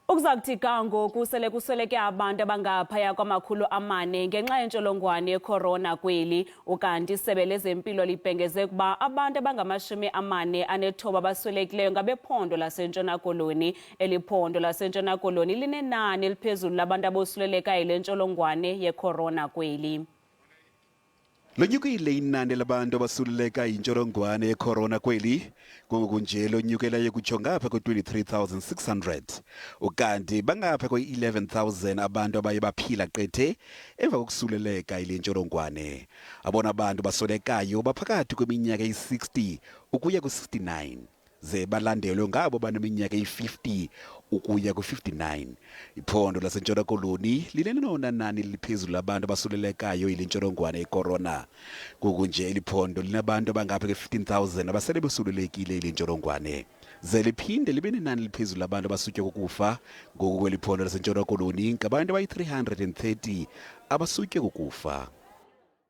Ukuza kuthi ga ngoku sele kusweleke abantu abangaphaya kwama-400 ngenxa yentsholongwane yekhorona kweli. Ukanti isebe lezempilo libhengeze ukuba abantu abangama-49 abaswelekileyo ngabephondo laseNtshona Koloni. Eli phondo laseNtshona Koloni linenani eliphezulu labantu abosuleleka yile ntsholongwane yekhorona kweli. Lonyukile inani labantu abasuleleka yintsholongwane yekhorona kweli, kungoku nje lonyukela yokutsho ngapha kwe-23,600. Ukanti bangapha kwe-11,000 abantu abaye baphila qethe emva kokusuleleka yile ntsholongwane. Abona bantu baswelekayo baphakathi kweminyaka eyi-60 ukuya ku-69. Ze balandelwe ngabo baneminyaka eyi-50 ukuya ku-59. Iphondo laseNtshona Koloni linelona nani liphezulu labantu abasulelekayo yile ntsholongwane yekorona. Ngoku nje eli phondo linabantu abangapha kwe-15,000 abasele besulelekile yile ntsholongwane. Ze liphinde libe nenani liphezulu labantu abasutywa kukufa. Ngoku kweli phondo laseNtshona Koloni ngabantu abayi-330 abasutywe kukufa.